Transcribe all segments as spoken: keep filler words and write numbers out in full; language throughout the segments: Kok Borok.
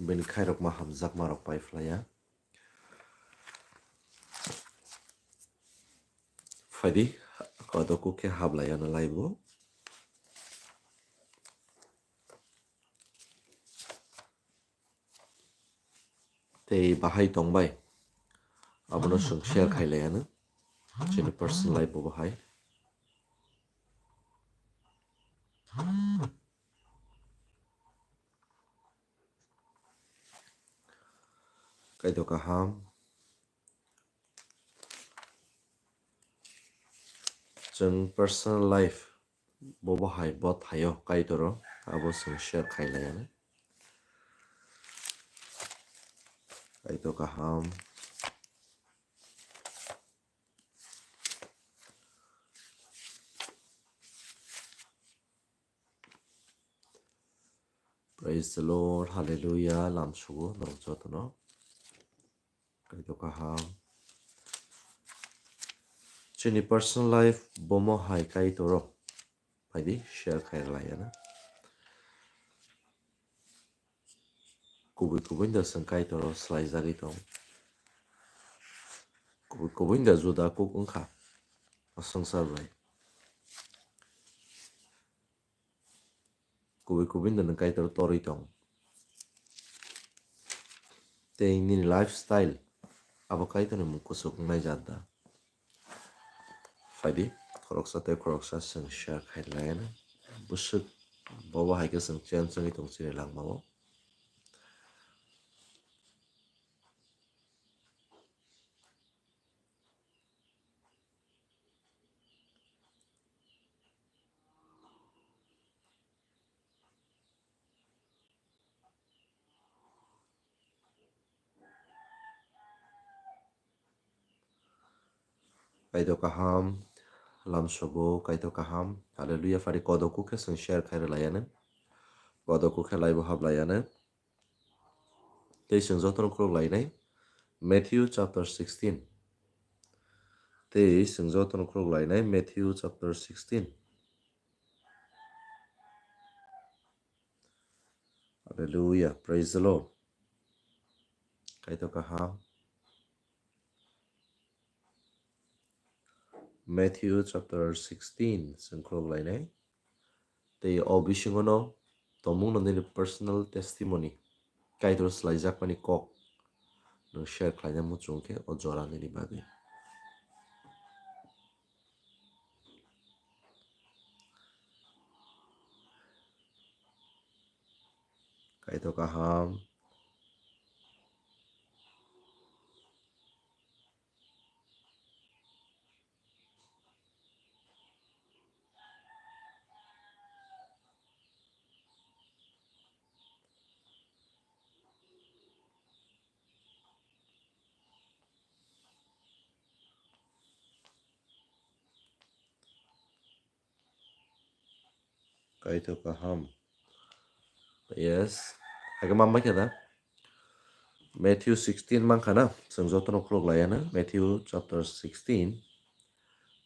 bini khairokma hamjakmarok paiphlaiya. Phaidi, kodoku khe hablaiya no laibo. Tei bahai tongbai. Abono chwng share khailaiya no. Chini personal life bo bahai. Kaitor kaham. Chwng personal life bo bahai bo thaio Kaitoro, abo chwng share khailaiya no. Kaitor kaham. Praise the Lord, hallelujah, lamsugo norok jotono. Kaitor kaham. Chini personal life bomo hai Kaitoro. Phaidi share khailaiya no. Kubui kubui da chwng Kaitoro swlaijagwi tong. Kubui kubui da juda kuk wngkha o swngchar bai. Kubui kubui da nwng Kaitor torwi tong. Tei nini lifestyle abo Kaitorni mung kuchuk wngnai jat da? Phaidi, khoroksa tei khoroksa chwng share khailaiya no. Bwswk bobo hai khe chwng change wngwi tong chini langmao. Kaitor kaham, lamsogo Kaitor kaham. Hallelujah, phaidi kodoku khe chwng share khailaiya no. Kodoku khe laibo hablaiya no. Tei chwng jotono khuluk lainai Matthew chapter sixteen. Tei chwng jotono khuluk lainai Matthew chapter sixteen. Hallelujah. Praise the Lord. Kaitor kaham. Matthew chapter sixteen chwng khuluk lainai. Tei o bisingono tongmungno nini personal testimony, Kaitor swlaijakmani kok nwng share khlaina muchung khe o jora nini bagwi. Kaitor kaham. Kaitor kaham. Yes. Hakhe man bai kha da? Matthew sixteen man kha na? Chwng jotono khuluk laiya na? Matthew chapter sixteen,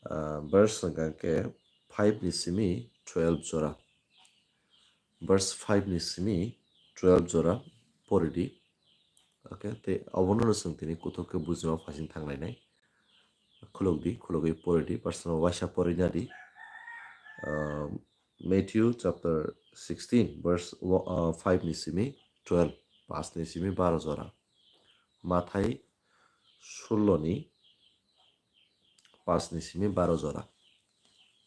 ah, verse hwnkha khe five ni simi twelve jora. Verse five ni simi twelve jora pori di. Okay, tei obono no chwng tini kuthuk khe bujima phasing thang lainai. Khuluk di, khulugwi pori di, personal waisa porina di. Um, Matthew chapter sixteen, verse wo-, uh, five ni simi twelve, paanch ni simi baro jora. Mathai sullo ni paanch ni simi baro jora.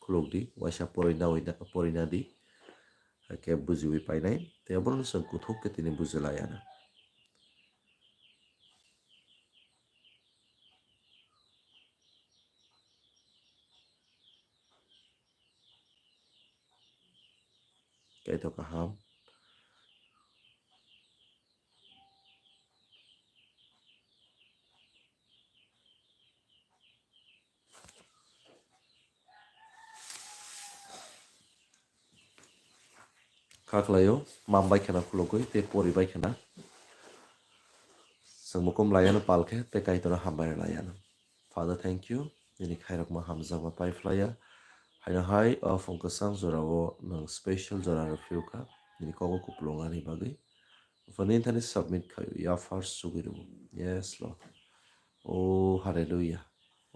Khuluk di, waisa porina, porina di. Hakhe bujiwi painai, tei obono chwng kuthuk khe tini bujilaiya na. Kaitor kaham. Kha khlaio, man bai khena khulugwi tei pori bai khena. Chwng mukum laiano pal khe tei Kaitorno hambai rwlaiano. Father, thank you. Nini khairokma hamjakma pai phlaiya. Haino hai o phung kwchang jorao nwng special jora rw phiyokha. Nini kogo kupulung ani bagwi. Phone thani submit khayo, ya first sugiro. Yes, Lord. Oh, hallelujah.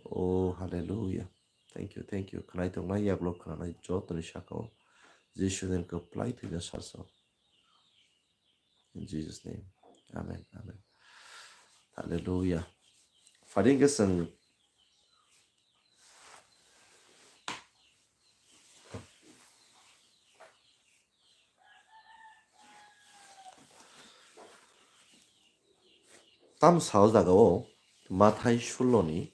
Oh, hallelujah. Thank you, thank you. Khnai tongnai, yaklok khnanai, jotoni sakao. Jisu nen kwplai thwina sarsao. In Jesus' name. Amen, amen. Hallelujah. Phading ke sang Tam sao jaga o Mathai sullo ni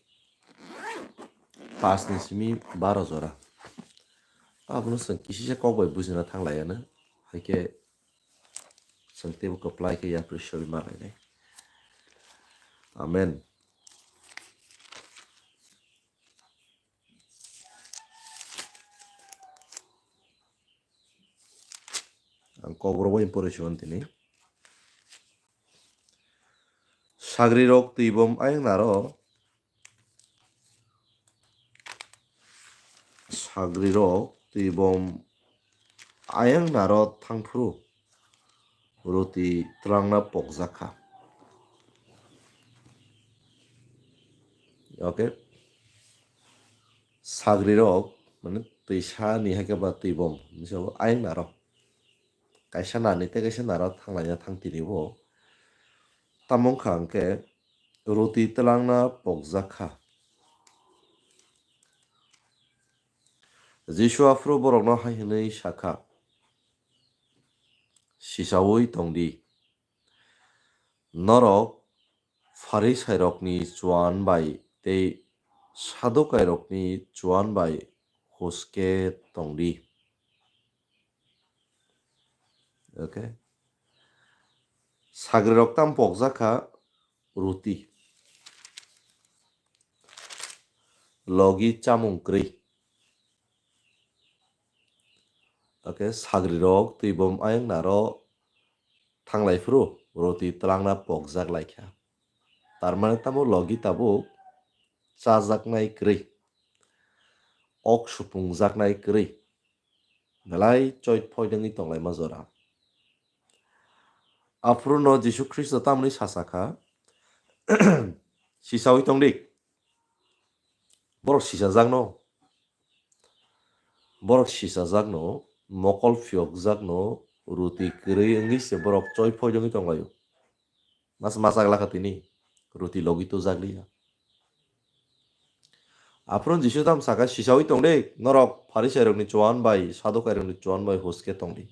pas ni simi baro jora. Abono chwng kisisa kok bai bujina thang lai ano. Hai khe chwng teibo kwplai khe yapri soi ma lai nai. Amen. Ang Kokborok bai pore suan tini. Sagrirok twibom ayang naro. Sagrirok twibom ayang naro thangphuru. Roti twlangna pokjak kha. Okay. Sagrirok, mane, twisa ni hai khe ba twibom, misabo ayang naro. Kaisa nani tei kaisa naro thanglaina thang tini bo. Tamo wngkha hwnkhe roti twlangna pokjak kha. Jisu aphuru borokno hai hwnwi sa kha, "Sisaui tong di, norok Pharisairokni chuan bai tei Sadukairokni chuan bai huske tong di." Okay. Sagrirok tam pokjak kha roti. Logi chamung kwrwi. Okay, sagrirok twibom ayang naro thanglai phuru roti twlangna pokjak lai kha. Tar mane tamo logi tabuk chajaknai kwrwi, ok supungjaknai kwrwi, belai choit phoidengwi tonglaima jora. Aphuru no Jisu Khristo tamni sacha kha, "Sisaui tong di." Borok sichajakno, borok sichajakno, mokol phiyokjakno, roti kwrwi wngwi se borok choi phoidongwi tonglaio. Mas machak lakha tini, roti logi to jakliya. Aphuru Jisu tam saka, "Sisaui tong de, norok Pharisairokni chuan bai, Sadukairokni chuan bai huske tong di."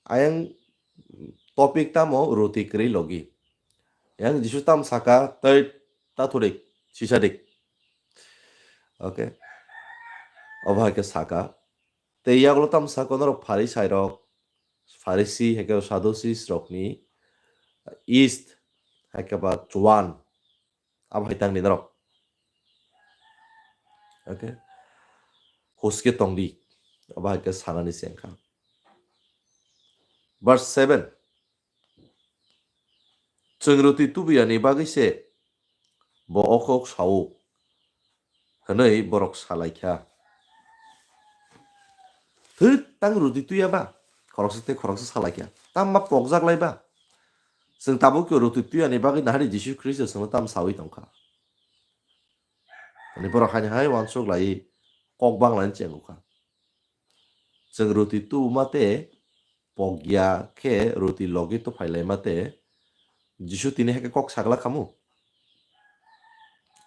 Ayang topic tamo roti kwrwi logi. Yang Jisu tam saka, "Tei ta thudik, sisa dik." Okay. Obo hai khe saka. Tei yagulo tam saka norok Pharisairok, Pharisi hai khe Sadducees rokni yeast hai khe ba chuan. Abo hai tangni norok. Okay. Huske tong di. Abo hai khe sanani se wngkha. Verse seven. "Chwng roti tubuyani bagwi se bo o kok sao," hwnwi borok sa lai kha. Thwk tang roti tuya ba, khoroksa tei khoroksa sa lai kha. Tamo ma pokjak lai ba? Chwng tabuk khe roti tuyani bagwi nahari Jisu Khristo chwngno tamo saui tong kha. Ani borok haino hai uansuk lai kok banglaini chengkha. Chwng roti tubuma tei pokya khe roti logi to phai laima tei Jisu tini hai khe kok sagla khamu.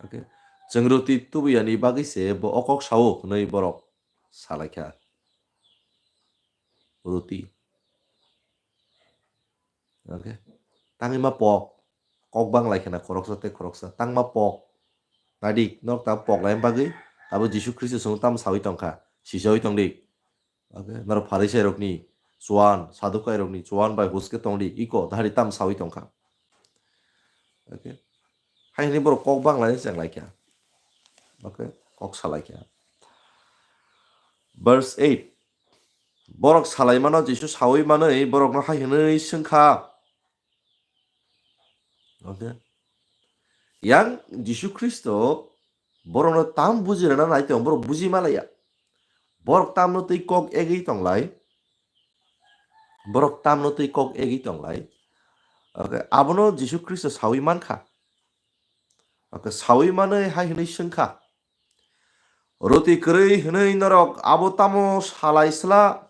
Okay. Chwng roti tubuyani bagwi se bo o kok sao hwnwi borok sa lai kha. Roti. Okay. Tangwi ma pok. Kok bang lai khena khoroksa tei khoroksa. Tangma pok. Naidi, norok ta pok lai bagwi. Abo Jisu Khristo song tam sawi tongkha. Sisawi tongdi. Okay. Norok Pharisairokni chuan, Sadukairokni chuan bai huske tongdi. Iko, dahari tam sawi tongkha. Okay. Hai hwnwi borok kok bang lai cheng lai kha. Okay. Kok sa lai kha. Verse eight. Borok salaimano Jisu sawi manwi borokno hai hwnwi swngkha. Okay. Yang Jisu Khristo borokno tam bujirana nai tong, borok buji malaya. Borok tamno twi kok egwi tonglai. Borok tamno twi kok egwi tonglai. Okay, abono Jisu Khristo sawi mankha. Okay, sawi manwi hai hwnwi swngkha, "Roti kwrwi hwnwi norok abo tamo salai sla?"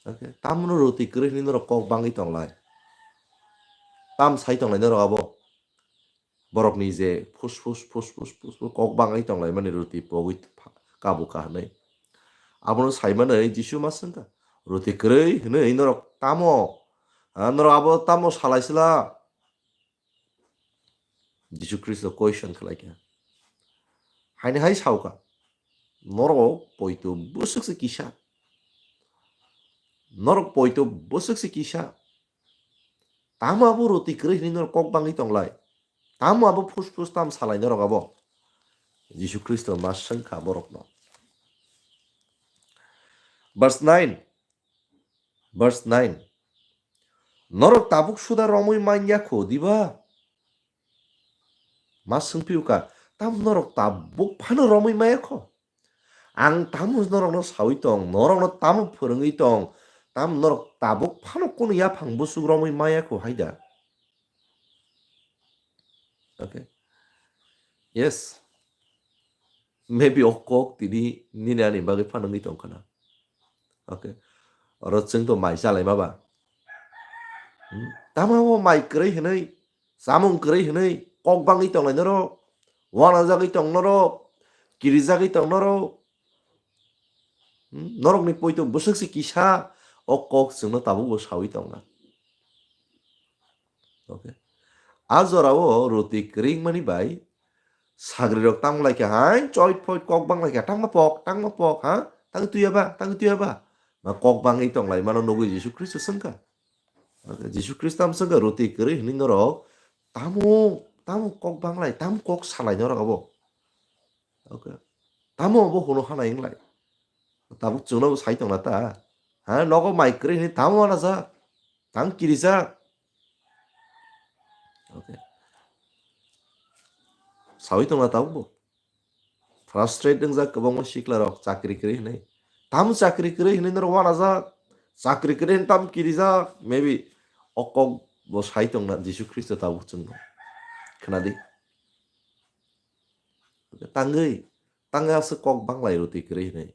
Okay, tamno roti kwrwi hwnwi norok kok bangwi tonglai? Tam sai tonglai norok abo? Borokni je phus phus, phus phus, phus phus kok bangwi tonglaimani roti pogwi pha-, kabu ka hwnwi. Abono saimanwi Jisu ma swngkha, "Roti kwrwi hwnwi norok tamo? Ha, norok abo tamo salai sla?" Jisu Khristo question khlaikha. Haini hai saukha, "Norok poito bwswk se kisa. Norok poito bwswk se kisa. Tamo abo roti kwrwi hwnwi norok kok bangwi tonglai? Tamo abo phus phus tam salai norok abo?" Jisu Khristo ma swngkha borokno. Verse nine. Verse nine. "Norok tabuk suda romwi manya kho diba?" Ma swngphiuka, "Tam norok tabuk phano romwi maya kho? Ang tamo norokno sawi tong, norokno tamo phwrwngwi tong, tam norok tabuk phano kunu yaphang bwswk romwi maya kho hai da?" Okay. Yes. Maybe o kok tini nini ani bagwi phano wngwi tong khana. Okay. Oro chwng to mai chalai ma ba? Hmm? Tamo o mai kwrwi hwnwi, chamung kwrwi hwnwi kok bangwi tonglai norok, wanajagwi tong norok, kirijagwi tong norok. Hmm? Norokni poito bwswk se kisa o kok chwngno tabukbo sawi tongna. Okay. A jorao roti kwrwi wngmani bai sagrirok tamo lai kha, hai choit phoit kok bang lai kha, "Tangma pok, tangma pok, ha? Tang tuya ba, tang tuya ba?" Ma kok bangwi tong lai mano nugwi Jisu Khristo swngkha. Okay, Jisu Khristo tamo swngkha, "Roti kwrwi hwnwi norok tamo, tamo kok bang lai, tamo kok salai norok abo?" Okay. Tamo abo hwnwi hanai wng lai? Tabuk chwngno bo sai tongna ta? Ha, nogo mai kwrwi hwnwi tamo wanajak? Tang kirijak? Okay. Sawi tongna tabuk bo? Frustrate wngjak kwbangma sikla rok chakri kwrwi hwnwi. Tamo chakri kwrwi hwnwi norok wanajak? Chakri kwrwi hwnwi tamo kirijak? Maybe o kok bo sai tongna Jisu Khristo tabuk chwngno. Khwnadi. Tangwi, tangwi aswk kok bang lai roti kwrwi hwnwi.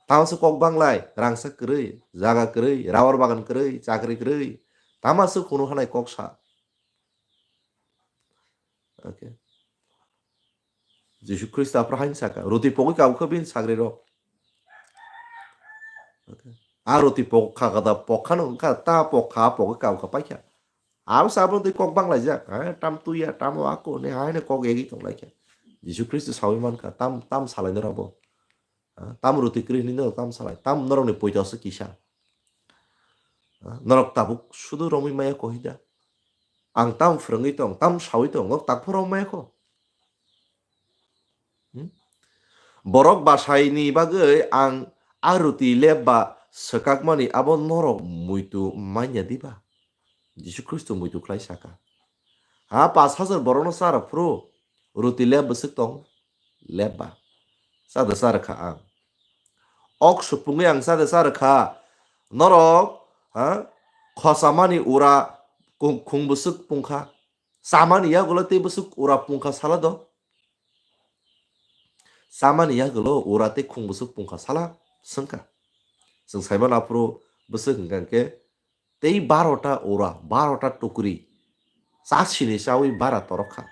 Tamo aswk kok bang lai, rangsa kwrwi, jaga kwrwi, rubber bagan kwrwi, chakri kwrwi. Tamo aswk hwnwi hanai kok sa. Okay. Jisu Khristo aphuru haino saka, "Roti pogwi kabukha bini sagrirok." Okay. A roti pokha kada pokhano wngkha, ta pokha pogwi kabukha paikha. Abo se abono twi kok bang laijak, ha, tam tuya, tamo ako, hwnwi haino kok egwi tong lai kha. Jisu Khristo sawi man kha, tam, tam salai norok bo. Ha, tam roti kwrwi hwnwi norok tam salai, tam norokni poito aswk kisa. Ha, norok tabuk sudu romwi maya kho hida. Ang tam phwrwngwi tong, tam sawi tong, norok tak phano romwi maya kho. Hmm? Borok basaini bagwi ang a roti lep ba swkakmani abo norok muitu manya diba? Jisu Khristo muitu khlai saka. Ha, pas hajar borokno cha rw phuru roti lep bwswk tong? Lep ba. Cha da cha rw kha ang. Ok supungwi ang cha da cha rw kha. Norok, ha, khochamani ura khung, khung bwswk pungkha. Chamani yagulo tei bwswk ura pungkha sala do? Chamani yagulo ura tei khung bwswk pungkha sala swngkha. Chwng saimano aphuru bwswk hwnkha hwnkhe tei barota ura, barota tukri chasini chawi bara torok kha.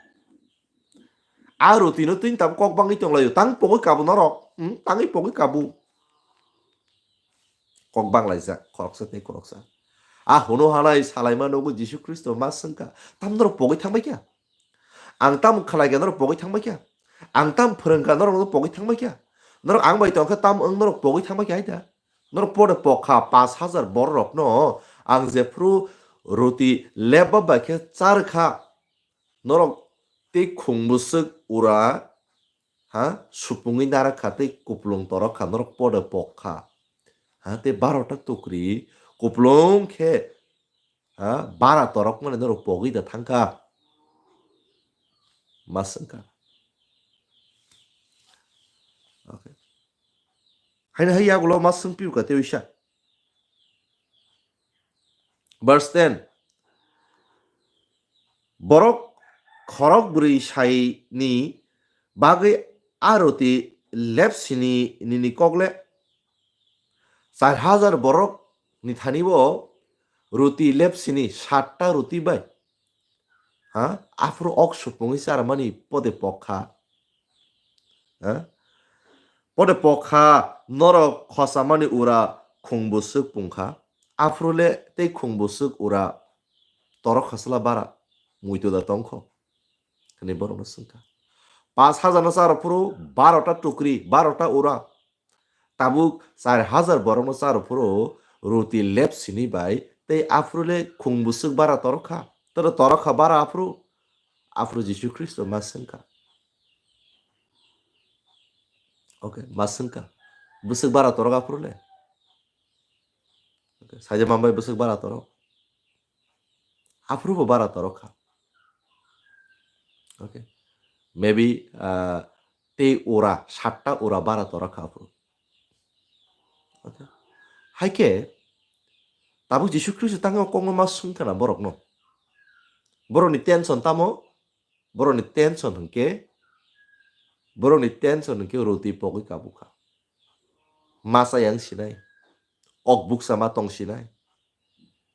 A rotino twi tamo kok bangwi tonglaio, tang pogwi kabu norok, hmm, tangwi pogwi kabu. Kok bang laijak, khoroksa tei khoroksa. A hwnwi hanai salaima nugwi Jisu Khristo ma swngkha, "Tam norok pogwi thangbai kha? Ang tam khlai kha norok pogwi thangbai kha? Ang tam phwrwng kha norok pogwi thangbai kha? Norok ang bai tong kha tam wng norok pogwi thangbai kha hai da? Norok pore pok kha pas hajar bororokno ang jephru roti leba bai khe char kha. Norok tei khung bwswk ura, ha, supungwi narak kha tei kupulung torok kha, norok pore pok kha. Ha, tei barota tukri kupulung khe, ha, bara torok mani norok pogwi da thang kha." Ma swng kha. Okay. Haino hai yagulo ma swng piu ka tei uisa. Verse ten. Borok khorok bwrwi saini bagwi a roti lepsini nini kok le? Char hajar borok ni thani bo roti lepsini satta roti bai, ha, aphuru ok supungwi charmani pode pokha. Ha? Pode pokha norok khosamani ura khungbwswk pungkha. Aphuru le tei khungbwswk ura torok khasla bara muitu da tongkho? Hwnwi borokno swngkha. Pas hajar no charo phuru barota tukri, barota ura. Tabuk char hajar borokno charo phuru roti lepsini bai tei aphuru le khungbwswk bara torokha. Toro torokha bara aphuru, aphuru Jisu Khristo ma swngkha. Okay, ma swngkha. Bwswk bara torok aphuru le? Okay, saija mambai bwswk bara torok. Aphuru bo bara torokha. Okay. Maybe, ah, tei ura, satta ura bara torokha aphuru. Okay. Haikhe, tabuk Jisu Khristo tangwi o kokno ma swngkha na borokno. Borokni tension tamo? Borokni tension hwnkhe, borokni tension hwnkhe roti pogwi kabukha. Masa yang sinai. Ok buksa ma tong sinai.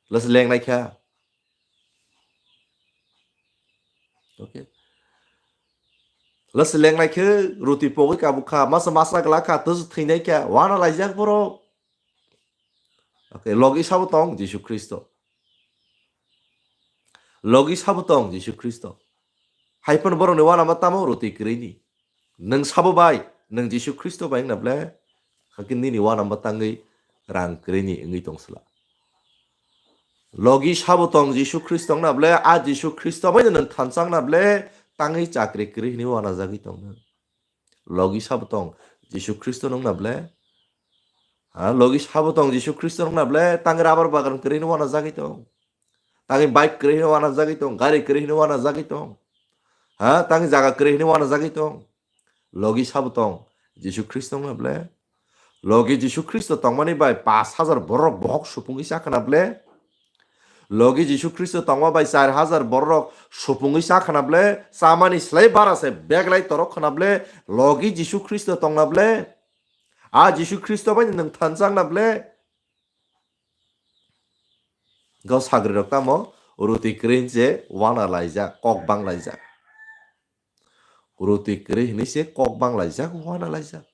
Las lengnai kha. Okay. Las lengnai khe roti pogwi kabukha. Masa masa glak kha, tws thwinai kha. Wana laijak borok. Okay, logi sabo tong Jisu Khristo. Logi sabo tong Jisu Khristo. Haiphano borokni wanama tamo roti kwrwini. Nwng sabo bai, nwng Jisu Khristo bai wngna ble, hakhe nini wanama tangwi rang kwrwini wngwi tong sla. Logi sabo tong Jisu Khristo wngna ble, a Jisu Khristo bai nwng thansa wngna ble, tangwi chakri kwrwi hwnwi wanajagwi tong nwng. Logi sabo tong Jisu Khristo wngna ble? Ha, logi sabo tong Jisu Khristo wngna ble? Tang rubber bagan kwrwi hwnwi wanajagwi tong. Tang bike kwrwi hwnwi wanajagwi tong, gari kwrwi hwnwi wanajagwi tong. Ha, tang jaga kwrwi hwnwi wanajagwi tong. Logi sabo tong Jisu Khristo wngna ble? Logi Jisu Khristo tongmani bai pas hajar borok bohok supungwi chakhana ble? Logi Jisu Khristo tongma bai char hajar borok supungwi chakhana ble? Chamani slai bara se beglai torok khana ble? Logi Jisu Khristo tongna ble? A Jisu Khristo bai nwng thansa wngna ble? Go sagri rok tamo roti kwrwi je wana laijak, kok bang laijak. Roti kwrwi hwnwi se kok bang laijak, wana laijak.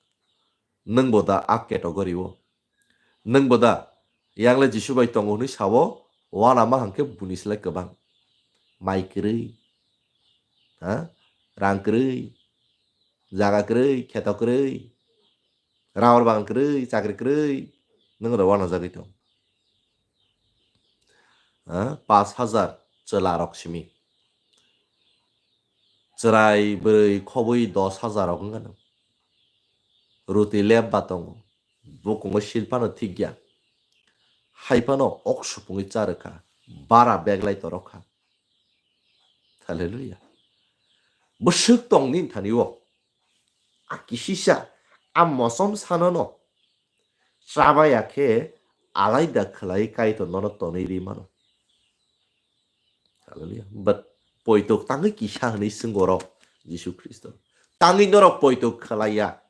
Nwng bo da a category o? Nwng bo da yang le Jisu bai tongo hwnwi sao? Wana ma hwnkhe buni slai kwbang. Mai kwrwi, ha? Rang kwrwi, jaga kwrwi, kheto kwrwi, rubber bagan kwrwi, chakri kwrwi, nwng rok wanajagwi tong. Ha? Pas hajar chwla rok simi. Chwrai bwrwi khobwi dos hajar rok wngkha no. Roti lep ba tongo. Bukungo sil phano thik ya. Hai phano ok supungwi cha rwkha. Bara beglai torokha. Hallelujah. Bwswk tong nini thani o. A kisisa, a mosom sanono. Chabaya khe alaida khwlai Kaitor nono tonwi ri mano. Hallelujah. But poito tangwi kisa hwnwi swng oro Jisu Khristo. Tangwi norok poito khwlaiya.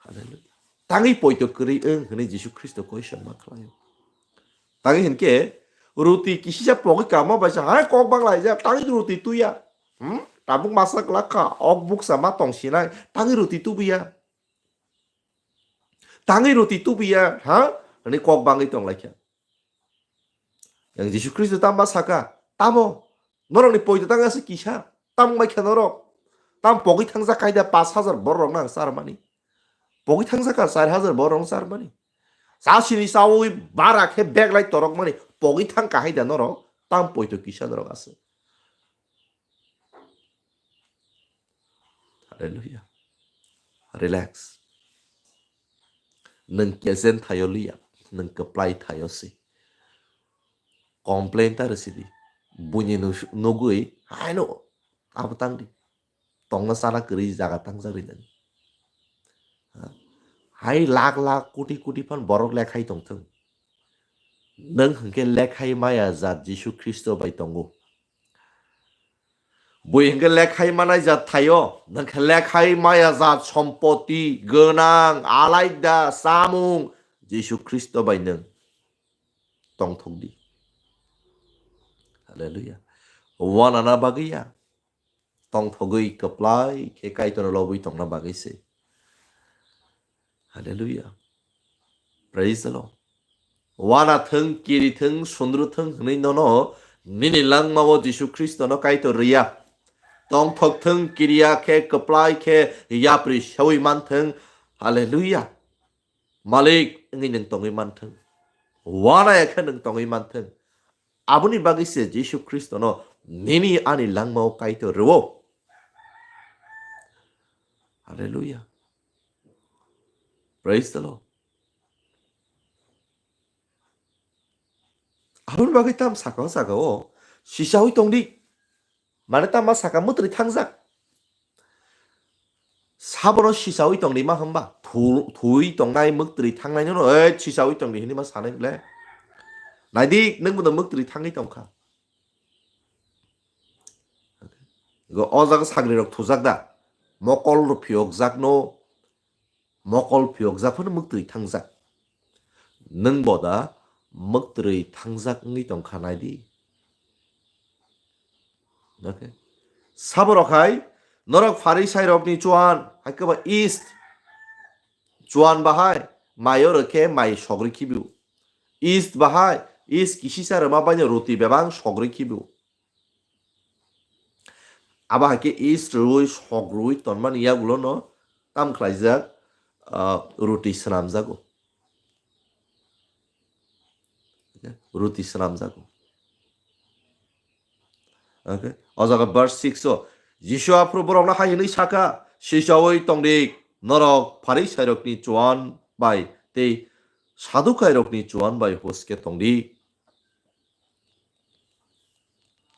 Hallelujah. Tangwi poito kwrwi wng hwnwi Jisu Khristo question ma khlaio. Tangwi hinkhe roti kisisa pogwi kama bai sa hai kok bang laijak, tangwi roti tuya. Hmm? Tabuk masa glak kha, ok buksa ma tong sinai, tangwi roti tubuya. Tangwi roti tubuya, ha? Hwnwi kok bangwi tong laikha. Yang Jisu Khristo tamo saka, tamo norokni poito tang ase kisa, tamo mai kha norok. Tam pogwi thangjak kaida pas hajar borok rok nang charmani. Pogwi thangjak ka char hajar borok rok charmani. Chasini chawi bara khe beglai torok mani. Pogwi thang kahai da norok, tam poito kisa norok ase. Hallelujah. Relax. Nwng kejen thaio liya, nwng kwplai thaio si. Complain ta rwsidi. Buini nus-, nugwi, haino abo tangdi. Tongna chana kwrwi jaga tangjak ri nang. Ha? Hai lakh lakh, koti koti phan borok lekhai tongthung. Nwng hwnkhe lekhai maya jat Jisu Khristo bai tongo. Bui hwnkhe lekhai manai jat thaio, nwng khe lekhai maya jat sompoti, gwnang, alaida, samung, Jisu Khristo bai nwng tongthok di. Hallelujah. Wanana bagwi ya. Tongthogwi kwplai khe Kaitorno lobwi tongna bagwi se. Hallelujah. Praise the Lord. Wana thung, kiri thung, sundru thung hwnwi nono nini langmao Jisu Khristono Kaitor rwya. Tongthok thung, kiriya khe, kwplai khe, yapri sawi man thung. Hallelujah. Malik wngwi nwng tongwi man thung. Wana ya khe nwng tongwi man thung. Aboni bagwi se Jisu Khristono nini ani langmao Kaitor rwo. Hallelujah. Praise the Lord. Aboni bagwi tam saka o jaga o sisawi tongdi. Mane tamo saka mwtwrwi thangjak. Sabono sisawi tongdi ma hwnba? Thu-, thwi tongnai mwtwrwi thangnai no, "Ei, sisawi tongdi," hinwi ma sanai ble. Naidi, nwng bono mwtwrwi thangwi tongkha. Go o jaga sagrirok thujak da? Mokol rok phiyokjak no, mokol phiyokjak phano mwktwi thangjak. Nwng bo da mwktwi thangjak wngwi tongkha naidi. Okay. Saborok hai norok Pharisairokni chuan, hai khe ba east. Chuan bahai mai oro khe mai sogri khibiu. East bahai, east kisisa rwma baino roti bebang sogri khibiu. Abo hai khe east rwi sok rwi tonmani yagulo no tam khlaijak, ah, roti swnamjago. Roti swnamjago. Okay. O jaga verse six o, Jisu aphuru borokno hai hwnwi sakha, "Sisawi tongdi, norok Pharisairokni chuan bai tei Sadukairokni chuan bai huske tongdi."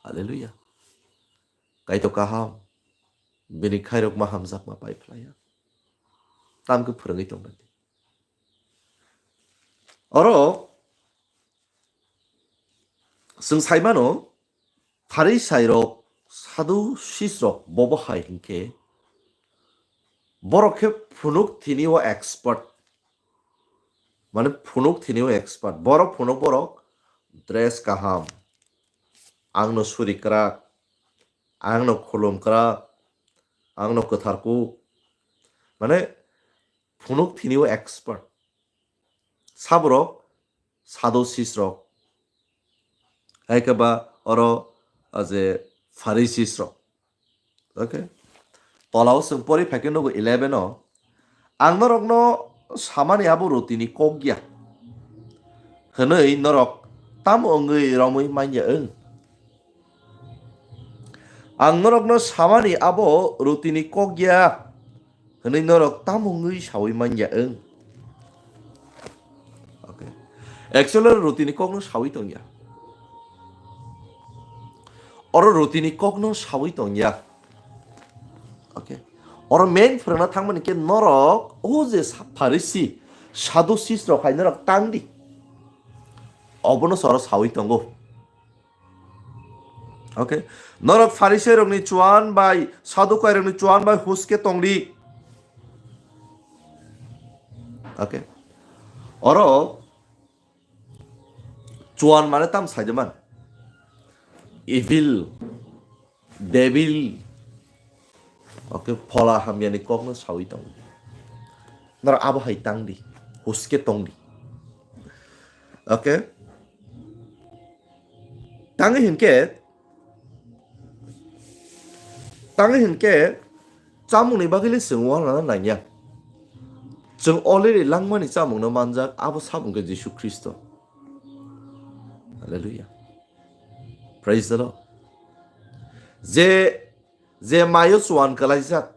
Hallelujah. Kaitor kaham, bini khairok ma hamjakma pai phlaiya. Tam khe phwrwngwi tongdi. Oro chwng sai mano, Pharisairok, Sadducisrok bobo hai hinkhe, borok khe phunuk thini o expert. Mane phunuk thini o expert. Borok phunuk borok dress kaham, angno suri kwrak, angno khulum kwrak, angno kwthar kuk. Mane phunuk thini o expert. Saborok Sadducisrok, hai khe ba oro, ah, je Phariseesrok. Okay? Tolao chwng pori phai khe nugo eleven o, "Ang norokno samani abo rotini kok ya hwnwi norok tamo wngwi romwi man ya wng? Ang norokno samani abo rotini kok ya hwnwi norok tamo wngwi sawi man ya wng?" Okay. Actually, oro rotini kokno sawi tong ya. Oro rotini kokno sawi tong ya. Okay. Oro main phwrwngna thangmani khe norok o je sa-, Pharisi, Sadducisrok hai norok tang di. Obono se oro sawi tongo. Okay. Norok Pharisairokni chuan bai, Sadukairokni chuan bai huske tongdi. Okay. Oro chuan mane tam saijaman? Evil, devil. Okay, phola hamyani kokno sawi tongo. Norok abo hai tangdi, huske tongdi. Okay? Tangwi hinkhe, tangwi hinkhe, chamungni bagwi le chwng uanana nangya. Chwng already langmani chamungno manjak, abo sabung khe Jisu Khristo. Hallelujah. Praise the Lord. Je, je mayo chuan kwlaijak,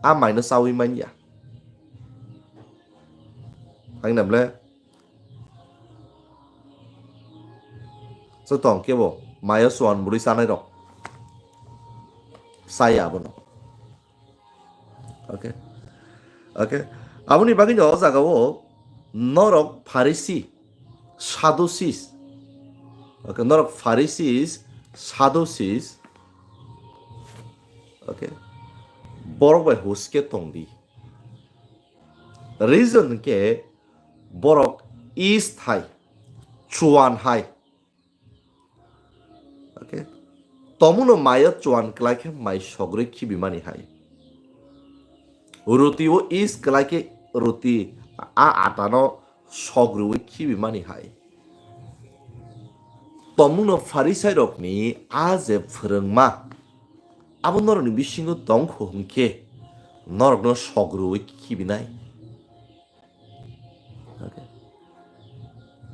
a maino chawi manya. Ang namle. Chwng tong kebo mayo chuan bwrwi chanai rok. Chaya abono. Okay. Okay. Aboni bagwi no o jaga o norok Pharisi, Sadducees, okay, norok Pharisees, Sadducees, okay, borok bai huske tongdi. Reason ke borok yeast hai, chuan hai. Okay. Tomuno mayo chuan klai khe mai sogrwi khibimani hai. Ruti o yeast klai khe ruti a atano sogrwi khibimani hai. Tomuno Pharisairokni a je phwrwngma, abo norokni bisingo tongkho hwnkhe norokno sogrwi khibinai. Okay.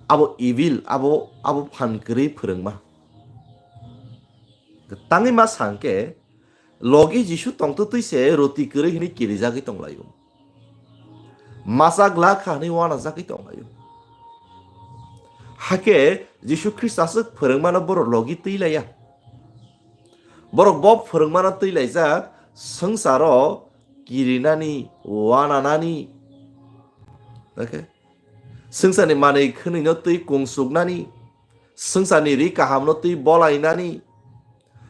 Abo evil, abo, abo phan kwrwi phwrwngma. Tangwi ma sangkhe, logi Jisu tongtwtwi se roti kwrwi hwnwi kirijagwi tonglaio. Masa glak kha hwnwi uanajagwi tonglaio. Hakhe Jisu Khristo aswk phwrwngmano borok logi twi laiya. Borok bo phwrwngmano twi laijak, swngcharo kirinani, uananani, okay? Swngcharni manwi khwnwino twi kungsuknani, swngcharni ri kahamno twi bolainani,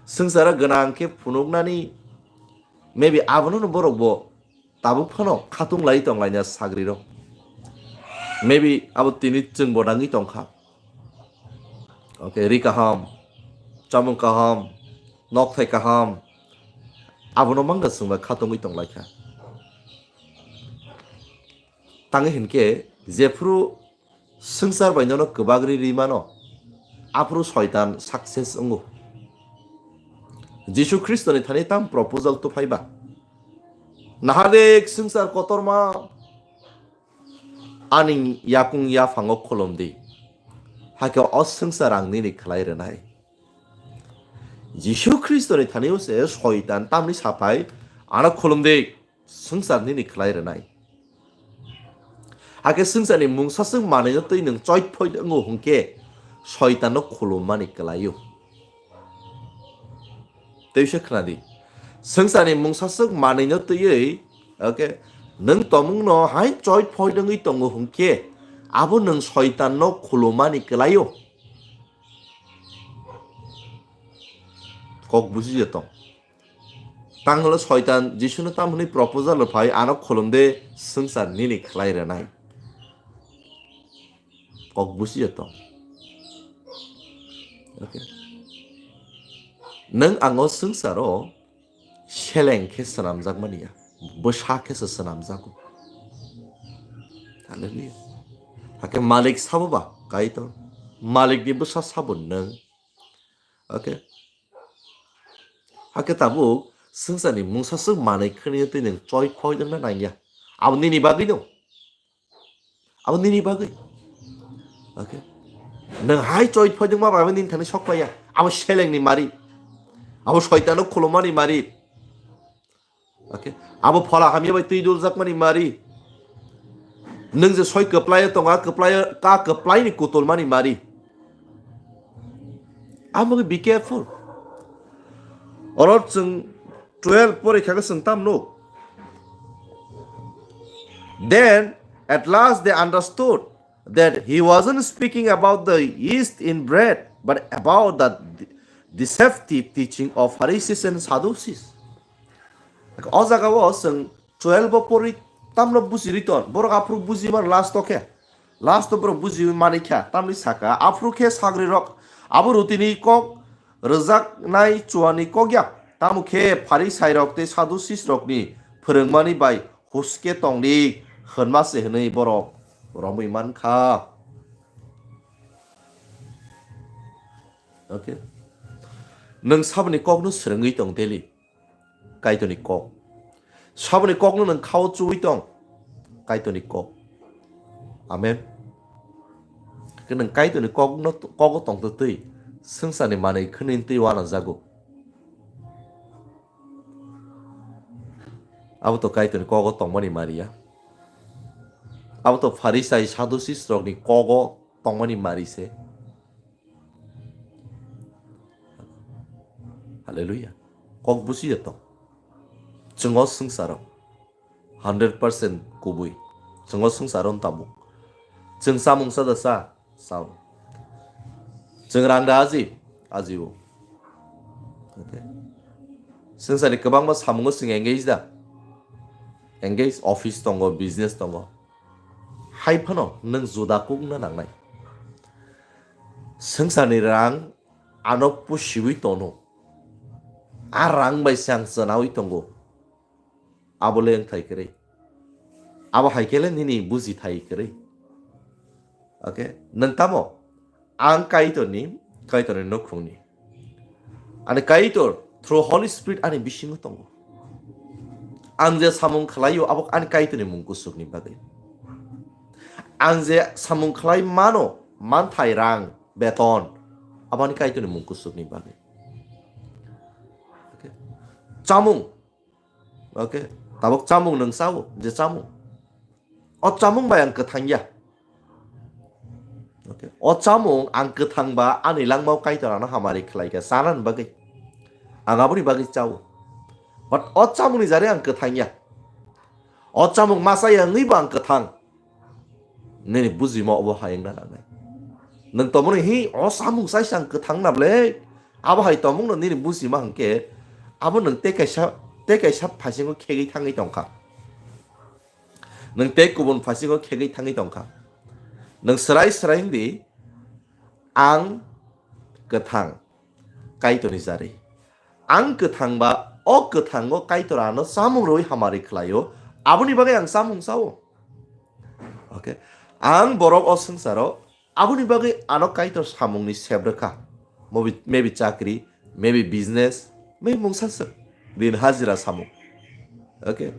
swngcharo gwnang khe phunuknani, maybe abono borok bo tabuk phano khatung lai tong laina sagrirok. Maybe abo tini chwng bo nangwi tongkha. Okay, ri kaham, chamung kaham, nokthai kaham, abono mangga chwngba khatungwi tong laikha. Tangwi hinkhe jephru swngchar bai nono kwbagri ri mano, aphuru soitan success wngo. Jisu Khristoni thani tam proposal tuphaiba. Nahardik swngchar kotorma ani yakung yaphango khulum di. Hakhe o swngchar ang nini khlai rwnai. Jisu Khristoni thani o se soitan tamni saphai ano khulum di. Swngchar nini khlai rwnai. Hakhe swngcharni mungsaswk manwino twi nwng choiphoi wngo hwnkhe soitanno khulummani kwlaio. Teisa khwnadi. Swngcharni mungsaswk manwino twiwi, okay, nwng tomungno hai choiphoi wngwi tongo hwnkhe abo nwng soitanno khulummani kwlaio. Kok buji je tong. Tanglo soitan Jisuno tam hwnwi proposal rw phai, ano khulum de, swngchar nini khlai rwnai. Kok busi ya tong. Okay. Nwng ango swngcharo seleng khe swnamjak mani ya, bwsa khe se swnamjago. Hallelujah. Hakhe malik sabo ba, Kaitor. Malik ni bwsa sabo nwng. Okay. Hakhe tabuk swngcharni mungsaswk manwi khwnwi twi nwng choiphoi wngna nangya. Abo nini bagwi no. Abo nini bagwi. Okay. Nwng hai choiphoi wngma bai nini thani sok paiya. Abo selengni mari. Abo soitano khulumani mari. Okay. Abo phola hamya bai twi duljakmani mari. Nwng je soi kwplai tongo, a kwplai, ka kwplai ni kutulmani mari. Amo be careful. Oro chwng twelve porikha khe chwng tam nuk. Then at last they understood that he wasn't speaking about the yeast in bread, but about the de-, deceptive teaching of Pharisees and Sadducees. O jaga o chwng twelve o pori tamno buji riton, borok aphuru buji man last o khe, last o borok buji mani kha, tamni saka aphuru khe sagri rok abo rutini kok rwjaknai chuani kok ya, tamo khe Pharisai rok tei Sadducees rokni phwrwngmani bai huske tongdi hwnma se hwnwi borok romwi man kha. Okay. Nwng saboni kokno swrwngwi tong daily. Kaitorni kok. Saboni kokno nwng khao chuwi tong. Kaitorni kok. Amen. Khe nwng Kaitorni kokno, kogo tongtwtwi swngcharni manwi khwnwi twi uanajago. Abo to Kaitorni kogo tongmani mari ya. Abo to Pharisai Sadducees rokni kogo tongmani mari se. Hallelujah. Kok busi ya tong. Chwngo swngcharo. Hundred percent kubui. Chwngo swngcharo tabuk. Chwng chamung sa da sa. sao. Chwng rang da aji, aji o. Okay. Swngcharni kwbangma samungo chwng engage da. Engage, office tongo, business tongo. Hai phano nwng juda kukna nangnai. Swngcharni rang ano pusiwi tono. A rang bai se ang chwnawi tongo. Abo le wngthai kwrwi. Abo hai khe le nini buji thai kwrwi. Okay? Nwng tamo? Ang Kaitorni, Kaitorni nukhungni. Ani Kaitor through Holy Spirit ani bisingo tongo. Ang je samung khlaio, abo ani Kaitorni mung kusukni bagwi. Ang je samung khlai mano, manthai, rang, beton, abo ani Kaitorni mung kusukni bagwi. Okay? Chamung. Okay? Tabuk chamung nwng chao, je chamung. O chamung bai ang kwthang ya. Okay? O chamung ang kwthang ba ani langmao Kaitor ano hamari khlai kha, chanani bagwi. Ang aboni bagwi chao. But o chamungni jari ang kwthang ya. O chamung ma chaya wngwi bo ang kwthang. Nini bujima obo hai wngna nangnai. Nwng tongmani hi o samung chaisa ang kwthang na ble. Abo hai tongmungno nini bujima hwnkhe abo nwng tei kaisa, tei kaisa phasingo khegwi thangwi tongkha. Nwng tei kubun phasingo khegwi thangwi tongkha. Nwng swrai swrai wngdi, ang kwthang Kaitorni jari. Ang kwthang ba o kwthango Kaitor ano chamung rwui hamari khlaio, aboni bagwi ang chamung chao. Okay. Ang borok o swngcharo aboni bagwi ano Kaitor samungni sep rwkha. Maybe, maybe chakri, maybe business, maybe mungsa swk. Din hajira samung. Okay.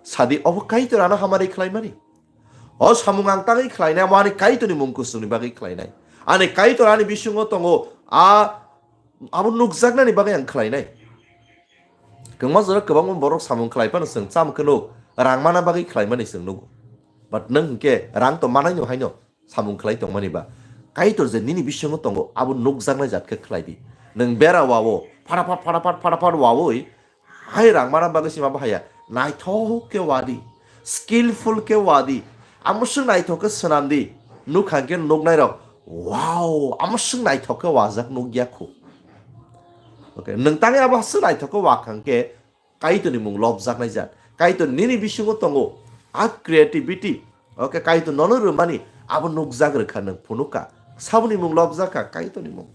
Sadi obo Kaitor ano hamari khlaimani. O samung ang tangwi khlainai, abo ani Kaitorni mung kusungni bagwi khlainai. Ani Kaitor ani bisingo tongo, a, abo nukjaknani bagwi ang khlainai. Kwbangma jora kwbangma borok samung khlai phano chwng cham khe nuk, rang mana bagwi khlaimani chwng nugo. But nwng hwnkhe rang to manai no haino samung khlai tongmani ba. Kaitor je nini bisingo tongo, abo nukjaknai jat khe khlai di. Nwng bera wao, phataphar, phataphar, phataphar waoi, hai rang mana bagwi sima bahaya. Naithok khe wadi, skillful khe wadi, amo swk naithok khe swnam di. Nukha hwnkhe nuknai rok, wow, amo swk naithok khe wajak nukya khu. Okay, nwng tangwi abo swk naithok khe wakha hwnkhe Kaitorni mung lobjaknai jat. Kaitor nini bisingo tongo. A creativity. Okay, Kaitor nono rwmani abo nukjak rwkha nwng phunukha. Saboni mung lobjakha Kaitorni mung.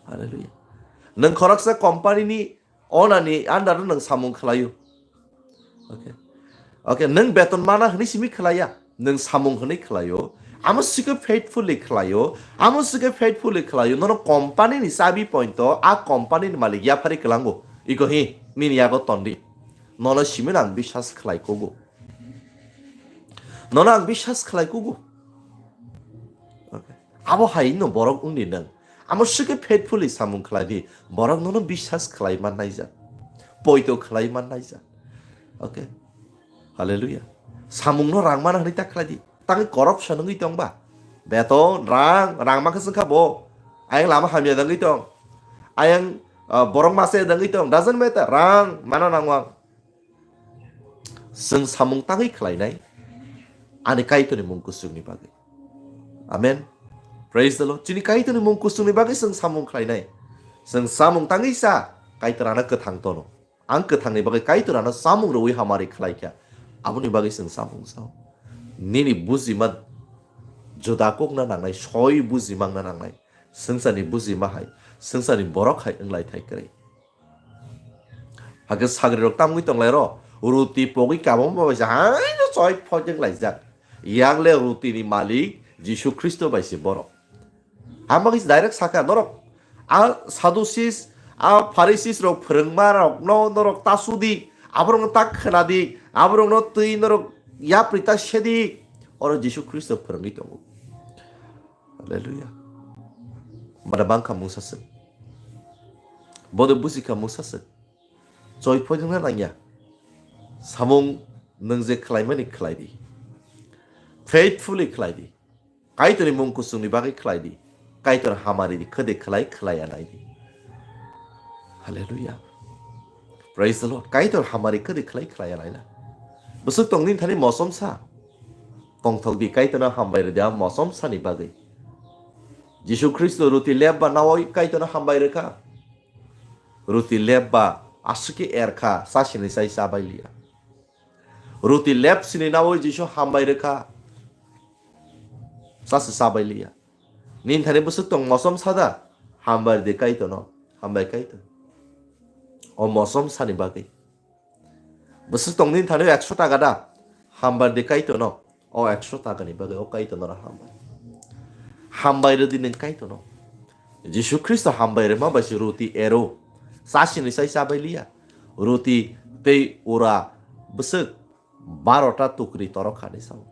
Hallelujah. Nwng khoroksa company ni owner ni under o nwng samung khlaio. Okay. Okay, nwng beton mana hwnwi simi khlaiya. Nwng samung hwnwi khlaio, amo sikhe faithfully khlaio, amo sikhe faithfully khlaio, nono company ni chabi point o, a company ni malik yaphari kwlango, iko hi, nini yago tondi. Nono simi ang biswas khlai kugo. Nono ang biswas khlai kugo. Okay. Abo hai no borok wngdi nwng. Amo sikhe faithfully samung khlai di, borok nono biswas khlai man naijak. Poito khlai man naijak. Okay. Hallelujah. Samungno rang mana hwnwi ta khlai di. Tangwi corruption wngwi tong ba? Beton, rang, rang ma khe chwng kha bo. Ayang lama hamya dangwi tong. Ayang, ah, borok masa dangwi tong. Doesn't matter. Rang mana nango ang. Chwng samung tangwi khlainai ani Kaitorni mung kusukni bagwi. Amen. Praise the Lord. Chini Kaitorni mung kusukni bagwi chwng samung khlainai. Chwng samung tangwi cha, Kaitor ano kwthang tono. Ang kwthangni bagwi Kaitor ano samung rwui hamari khlai kha. Aboni bagwi chwng samung sao. Nini bujima juda kokna nangnai, soi bujimangna nangnai. Swngcharni bujima hai, swngcharni borok hai wnglai thai kwrwi. Hakhe sagrirok tamgwi tonglairo, ruti pogwi kabangma bai se haino choi phojeng laijak. Yang le rutini malik Jisu Khristo bai se borok. Ang bagwi direct sakha norok, a Sadducees, a Pharisees rok phwrwngma rokno norok ta sudi, aborokno ta khwnadi, aborokno twi norok yapri ta sedi, oro Jisu Khristo phwrwngwi tongo. Hallelujah. Bada bangkha mungsa se. Bodo busikha mungsa se. Choi phojongna nangya. Samung nwng je khlaimani khlai di. Faithfully khlai di. Kaitorni mung kusungni bagwi khlai di. Kaitor hamari di, khede khlai, khlai anai di. Hallelujah. Praise the Lord. Kaitor hamari khede khlai, khlai anai na. Bwswk tongni thani mosom sa. Tongthok di, Kaitorno hambai rwdi a mosom sani bagwi. Jisu Khristo ruti lep ba nawi Kaitorno hambai rwkha. Ruti lep ba aswk khe erkha, chasini chai chabai liya. Ruti lep sini nawi Jisu hambai rwkha. Chasi chabai liya. Nini thani bwswk tong mosom sada, hambai rwdi Kaitorno, hambai Kaitor. O mosom sani bagwi. Bwswk tong nini thani ekso taka da, hambai rwdi Kaitorno, o ekso takani bagwi o Kaitorno hambai. Hambai rwdi nwng Kaitorno. Jisu Khristo hambai rwma bai se ruti ero. Chasini chai chabai liya. Ruti tei ura bwswk barota tukri torok kha ni sao.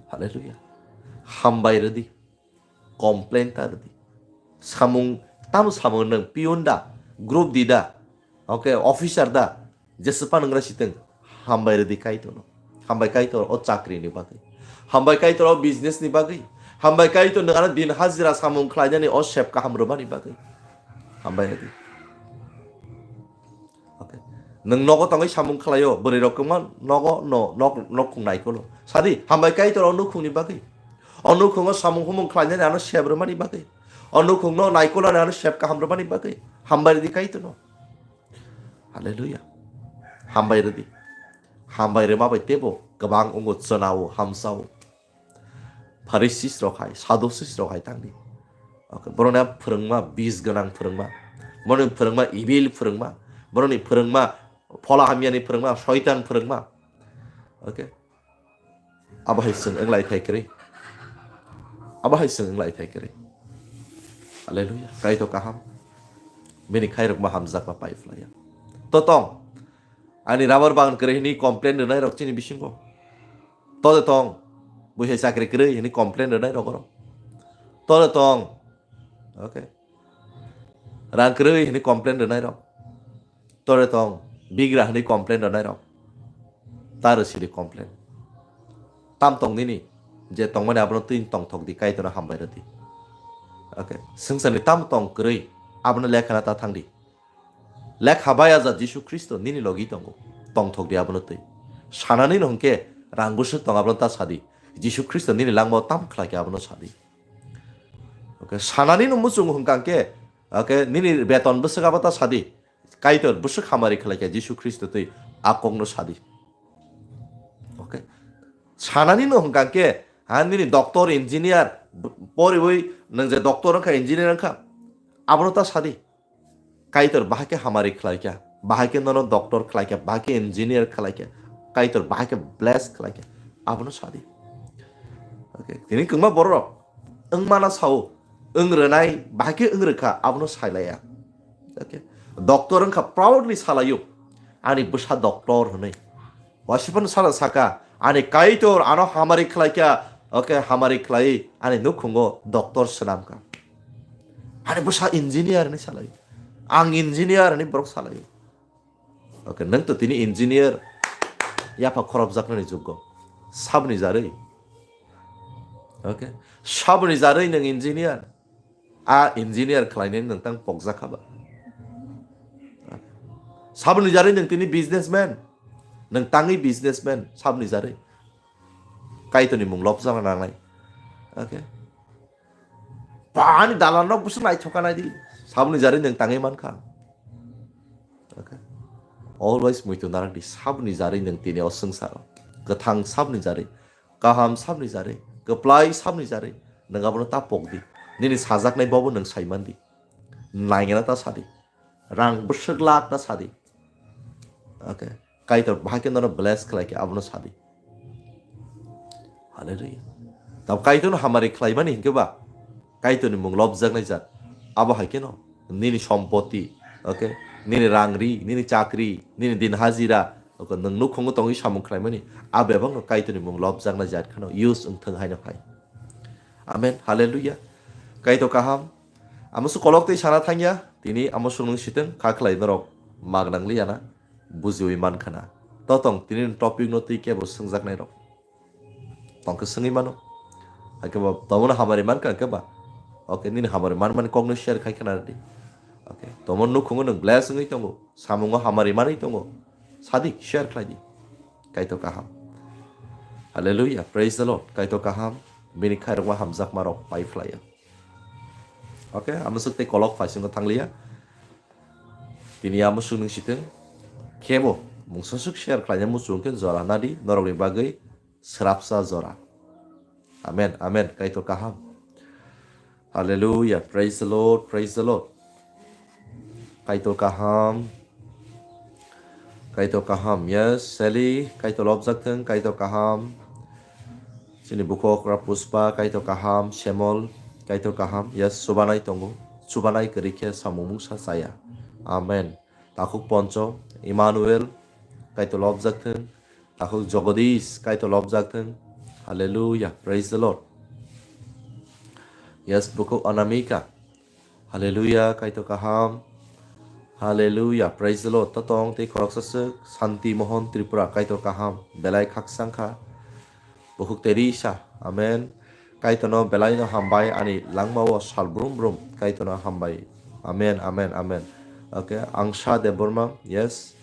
Hallelujah. Hambai rwdi. Complain ta rwdi. Samung, tamo samung nwng peon da, group di da, okay, officer da, jesephano wngrai sitwng, hambai rwdi Kaitorno. Hambai Kaitor o chakri ni bagwi. Hambai Kaitor o business ni bagwi. Hambai Kaitor nwng ano din hajira samung khlainani o sep kaham rwmani bagwi. Hambai rwdi. Okay. Nwng nogo tongwi samung khlaio, bwrwi rok kwma nogo no nok nokhung naikolo. Sadi, hambai Kaitor o nukhungni bagwi. O nukhungo samung humung khlainani ano sep rwmani bagwi. O nukhungno naikolani ano sep kaham rwmani bagwi. Hambai rwdi Kaitorno. Hallelujah. Hambai rwdi. Hambai rwma bai teibo kwbang wngo, chwnao, hamsao. Pharisis rok hai, Sadusis rok hai tangdi. Okay, borokni phwrwngma bis gwnang phwrwngma. Borokni phwrwngma evil phwrwngma. Borokni phwrwngma phola hamyani phwrwngma, soitan phwrwngma. Okay. Abo hai chwng wnglai thai kwrwi. Abo hai chwng wnglai thai kwrwi. Hallelujah. Kaitor kaham. Bini khairokma hamjakma pai phlaiya. To tong. Ani rubber bagan kwrwi hwnwi complain rwnai rok chini bisingo. Tole tong, buhi chakri kwrwi hwnwi complain rwnai rok oro. Tole tong, okay. Rang kwrwi hwnwi complain rwnai rok. Tole tong, bigra hwnwi complain rwnai rok. Ta rw siri complain. Tam tong nini, je tongmani abono twi tongthok di, Kaitorno hambai rw di. Okay. Swngcharni tam tong kwrwi, abono lekhana ta thang di. Lekha bai ajat Jisu Khristo nini logi tongo. Tongthok di abono twi. Sanani no hwnkhe rang bwswk tong abono ta sadi. Jisu Khristo nini langmao tam khlai khe abono sadi. Okay, sanani no muchungo hwnkha hwnkhe, okay, nini beton bwswk abo ta sadi. Kaitor bwswk hamari khlai khe Jisu Khristo twi a kokno sadi. Okay. Sanani no hwnkha hwnkhe, ha, nini doctor, engineer, b-, poriwi nwng je doctor wngkha, engineer wngkha, abono ta sadi. Kaitor bahai khe hamari khlai kha, bahai khe nono doctor khlai kha, bahai khe engineer khlai kha, Kaitor bahai khe bless khlai kha, abono sadi. Okay, tini kwbangma borok rok wngmano sao, wng rwnai, bahai khe wng rwkha, abono sailaiya. Okay, doctor wngkha, proudly salaio, ani bwsa doctor hwnwi. Wasiphano sara saka, ani Kaitor ano hamari khlaikha, okay, hamari khlai ani nukhungo doctor swnamkha. Ani bwsa engineer hinwi salai. Ang engineer hinwi borok salai. Okay, nwng to tini engineer yapha khorobjaknani jugo. Saboni jarwi. Okay. Saboni jarwi nwng engineer. A engineer khlainani nwng tang pokjak kha ba? Saboni jarwi nwng tini businessman. Nwng tangwi businessman, saboni jarwi. Kaitorni mung lobjakna nangnai. Okay. Bani dalan rok bwswk naithok kha nai di. Saboni jarwi nwng tangwi mankha. Okay. Always muitu narak di, saboni jarwi nwng tini o swngcharo. Kwthang saboni jarwi. Kaham sabni jarwi, kwplai sabni jarwi, nwng abono ta pok di. Nini sajaknai bobo nwng sai man di. Naingena ta sa di. Rang bwswk lak ta sa di. Okay. Kaitor bahai khe nono bless khlai khe abono sa di. Hallelujah. Tamo Kaitorno hamari khlaimani hinkhe ba Kaitorni mung lobjaknai jat. Abo hai kheno nini sompoti, okay, nini rangri, nini chakri, nini din hajira, okay, nwng nukhungo tongwi samung khlaimani, a bebakno Kaitorni mung lobjaknai jat kheno use wngthung haino hai. Amen. Hallelujah. Kaitor kaham. Amo su kolok tei sana thangya, tini amo sung nung siteng kha khlai norok mag nang liya na. Bujiwi man khana. Totong tini topic no twi kebo swngjak nai rok. Tong khe swngwi mano. Hakhe ba tomono hamari man kha khe ba. Okay, nini hamari man mani kok no share khai khana di. Okay, tomon nukhungo nwng bless wngwi tongo. Samungo hamari manwi tongo. Sadi share khlai di. Kaitor kaham. Hallelujah, praise the Lord. Kaitor kaham, bini khairokma hamjakmarok pai phlaio. Okay, amswk tei kolok phaisingo thangliya. Tini amswk nung sitwng. Khebo mungsaswk share khlaina muchung khe jora nadi norokni bagwi srapsa jora. Amen, amen. Kaitor kaham. Hallelujah. Praise the Lord. Praise the Lord. Kaitor kaham. Kaitor kaham. Yes, Sally, Kaitor lobjak thung, Kaitor kaham. Chini bukhok ra Puspa, Kaitor kaham, Semol, Kaitor kaham. Yes, chubanai tongo. Chubanai kwrwi khe samung mungsa chaya. Amen. Takhuk Poncho, Emmanuel, Kaitor lobjak thung. Takhuk Jagadish, Kaitor lobjak thung. Hallelujah. Praise the Lord. Yes, bukhuk Anamika. Hallelujah, Kaitor kaham. Hallelujah, praise the Lord. Totong tei khoroksa swk Santi Mohon Tripura, Kaitor kaham. Belai khakchang kha. Bukhuk Teresa, amen. Kaitorno belaino hambai, ani langmao sal brum brum Kaitorno hambai. Amen, amen, amen. Okay, Angsa Debbarma, yes.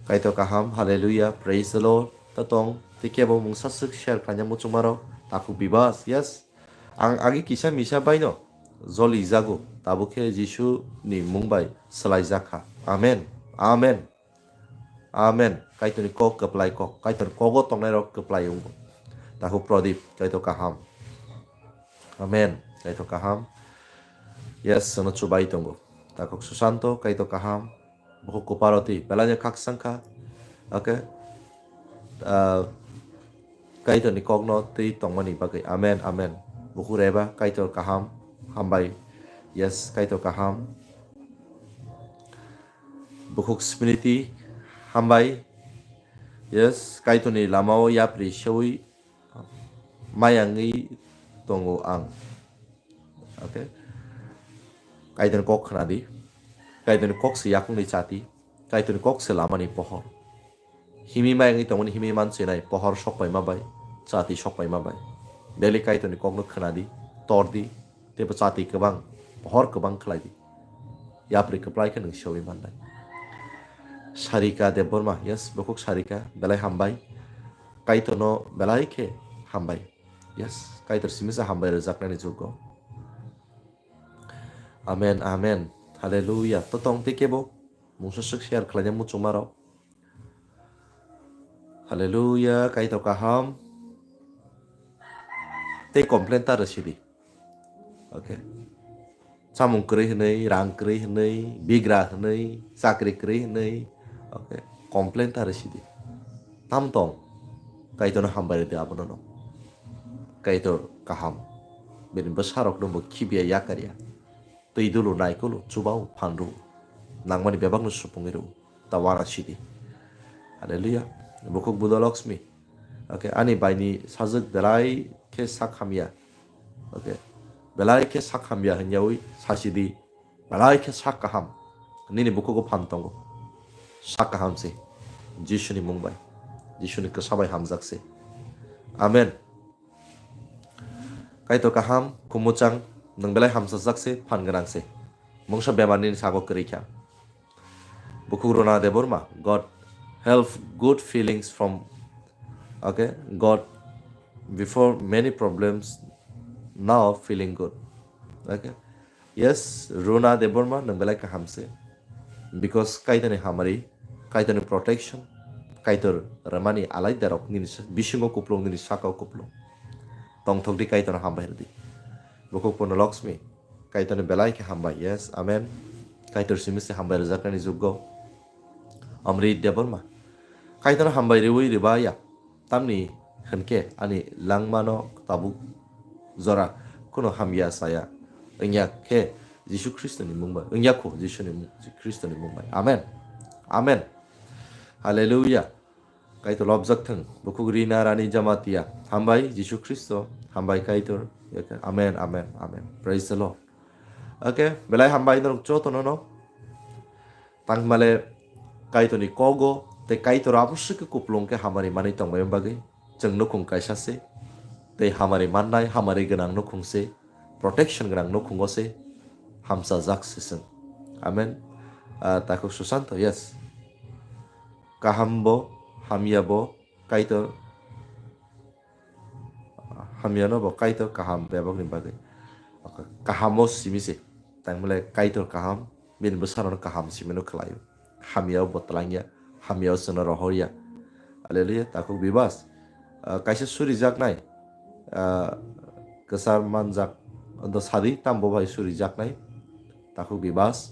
Kaitor kaham, hallelujah, praise the Lord. Totong tei kebo mungsa swk share khlaina muchungmarok, Takhuk Bibas, yes. Ang agi kisa misa baino joli jago, tabuk khe Jisu ni mung bai swlai jak kha. Amen. Amen. Amen. Kaitorni kok kwplai kok. Kaitorni kogo tongnairok kwplai wngo. Takhuk Pradip, Kaitor kaham. Amen. Kaitor kaham. Yes, sono chubai tongo. Takhuk Susanto, Kaitor kaham. Bukhuk Kuparoti, belai no khakchang kha. Okay. Ah, Kaitorni kokno twi tongmani bagwi. Amen, amen. Bukhuk Reba, Kaitor kaham, hambai. Yes, Kaitor kaham. Bukhuk Smriti, hambai. Yes, Kaitorni lamao yapri sewi mayangwi tongo ang. Okay. Kaitorni kok khna di. Kaitorni kok se yakungni chati. Kaitorni kok se lamani pohor. Himwi mayangwi tongmani himwi mansinai pohor sokpaima bai, chati sokpaima bai. Daily Kaitorni kokno khna di, tor di, teibo chati kwbang, pohor kwbang khlai di. Yapri kwplai khe nwng sewi mannai. Sarika Debbarma, yes, bukhuk Sarika, belai hambai. Kaitorno belai khe hambai. Yes, Kaitor simisa hambai rwjaknani jugo. Amen, amen. Hallelujah. Totong tei kebo mungsa swk share khlaina muchungmarok. Hallelujah, Kaitor kaham. Tei complain ta rwsidi. Okay. Samung kwrwi hwnwi, rang kwrwi hwnwi, bigra hwnwi, chakri kwrwi hwnwi. Okay. Complain ta rwsidi. Tam tong. Kaitorno hambai rwdi abono no. Kaitor kaham. Bini bwsarokno bo khibiya yakarya. Twi dulu, naikulu, chubao, phanru. Nangmani bebakno supungwi rw. Ta wana sidi. Hallelujah. Bukhuk Buddha Lakshmi. Okay, ani baini sajwk belai khe sak hamya. Okay. Belai khe sak hamya hwnyawi sasidi. Belai khe sak kaham. Nini bukhugo phan tongo. Sak kaham se. Jisuni mung bai. Jisuni kwsa bai hamjak se. Amen. Kaitor kaham, khumuchang, nwng belai hamsajak se, phan gwnang se. Mungsa bemar nini sago kwrwi kha. Bukhuk Rona Debbarma, got help good feelings from, okay, got before many problems, now feeling good. Okay. Yes, Rona Debbarma, nwng belai kaham se. Because Kaitorni hamari, Kaitorni protection, Kaitor rwmani alai darok nini sa-, bisingo kuplung, nini sakao kuplung. Tongthok di, Kaitorno hambai rwdi. Bukhuk Purna Lakshmi, Kaitorni belai khe hambai. Yes, amen. Kaitor simi se hambai rwjaknani jugo. Amrit Debbarma, Kaitorno hambai rwui rwbaya. Tamni hwnkhe ani langmano tabuk jora kheno hamya saya wngya khe Jisu Khristoni mung bai, wngya kho Jisuni mung, Khristoni mung bai. Amen. Amen. Hallelujah. Kaitor lobjak thung. Bukhuk Rina Rani Jamatia. Hambai Jisu Khristo. Hambai Kaitor. Amen, amen, amen. Praise the Lord. Okay, belai hambai norok jotono no. Tangmale Kaitorni kogo tei Kaitor abo swkhe kuplung khe hamari manwi tongbaima bagwi chwng nukhung kaisa se. Tei hamari mannai, hamari gwnang nukhung se, protection gwnang nukhungo se hamsajak se chwng. Amen. Ah, takhuk Susanto, yes. Kaham bo, hamya bo, Kaitor Hamyano bo Kaitor kaham bebakni bagwi. Kahamo simi se. Tangmale Kaitor kaham, bini bwsarokno kaham simino khlaio. Hamyao bo twlangya, hamyao chwngno rohorya. Hallelujah, takhuk bebas. Ah, kaisa surijaknai, ah, kwchar manjak, do sadi tambo bai surijaknai. Takhuk bebas.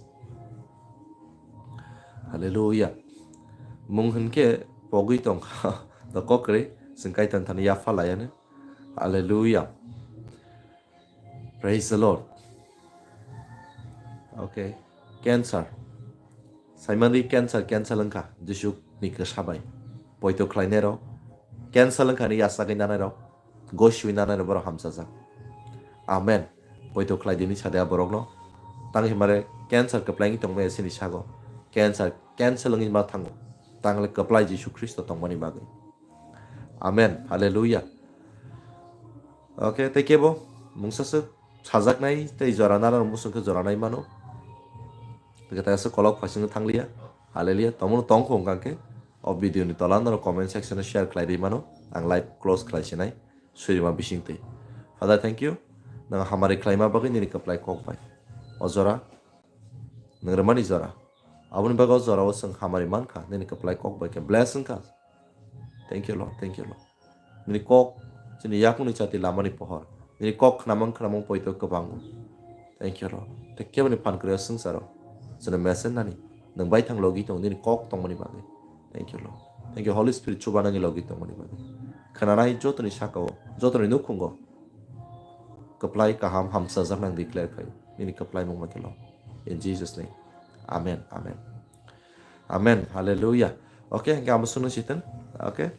Hallelujah. Mung hinkhe pogwi tong. Do kokre, chwng Kaitor thani yapha layani. Hallelujah. Praise the Lord. Okay. Cancer. Saimani cancer, cancer wngkha. Jisu ni kwsa bai. Poito khlainai rok. Cancer wngkha ni yasagwi nanai rok. Goswi nanai rok borok hamsajak. Amen. Poito khlai dini sade a borok no. Tang himare cancer kwplai wngwi tongmani sini sago. Cancer, cancer wngwi ma thango. Tangle kwplai Jisu Khristo tongmani bagwi. Amen. Hallelujah. Okay, tei kebo mungsa se sajaknai tei jora nana rok musung khe jora nai mano. Tei kata se kolok phasing thangliya. Hallelujah. Tomo tong khong kangke. O video ni tola norok comment section o share khlai di mano. Ang live close khlai sinai. Surima bising tei. Father, thank you. Nang hamari khlaima bagwi nini kwplai kok bai. O jora. Nang rwmani jora. Aboni bagwi o jora o chwng hamari mankha. Nini kwplai kok bai khe bless wngkha. Thank you, Lord. Thank you, Lord. Nini kok chini yakungni chati lamani pohor. Nini kok khnamang khnamang poito kwbango. Thank you, Lord. Tei keboni phan kwrwi swngcharo. Chwngno mesen nani. Nwng bai thang logi tong nini kok tongmani bagwi. Thank you, Lord. Thank you, Holy Spirit, chuba nangni logi tongmani bagwi. Khwnanai jotoni sakao, jotoni nukhungo. Kwplai kaham hamsajak nang declare khai. Nini kwplai mung bai khe lo. In Jesus' name. Amen. Amen. Amen. Hallelujah. Okay, hingke amo sunu siteng. Okay.